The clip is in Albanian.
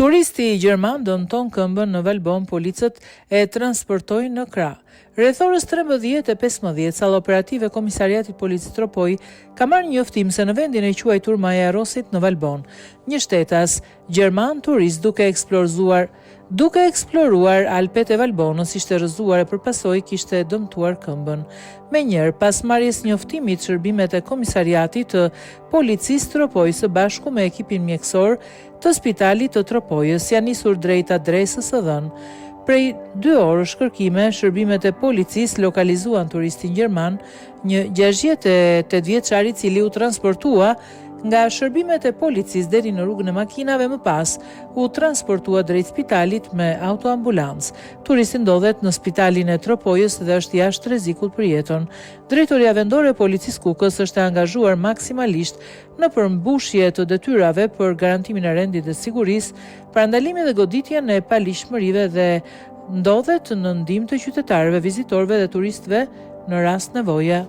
Turisti gjerman dëmton këmbën në Valbonë, policët e transportojnë në krah. Rreth orës 13:15, salla operative e Komisariatit Policisë Tropojë ka marrë një njoftim se në vendin e quajtur Maja e Rosit në Valbonë, një shtetas gjerman turist duke eksplorzuar duke eksploruar Alpet e Valbonës ishte rrëzuar e për pasojë kishte dëmtuar këmbën. Menjëherë pas marrjes njoftimit, shërbimet e Komisariatit të Policisë Tropojë së bashku me ekipin mjekësor të Spitalit të Tropojës janë nisur drejt adresës së dhënë. Prej dy orësh kërkime, shërbimet e policisë lokalizuan turistin gjerman, një 68 vjeçar i cili u transportua nga shërbimet e policisë deri në rrugën e makinave më pas u transportua drejt spitalit me autoambulancë. Turisti ndodhet në spitalin e Tropojës dhe është jashtë rrezikut për jetën. Drejtoria Vendore e Policisë Kukës është e angazhuar maksimalisht në përmbushje të detyrave për garantimin e rendit dhe sigurisë, parandalimin dhe goditjen e paligjshmërive dhe ndodhet në ndihmë të qytetarëve, vizitorëve dhe turistëve në rast nevoje.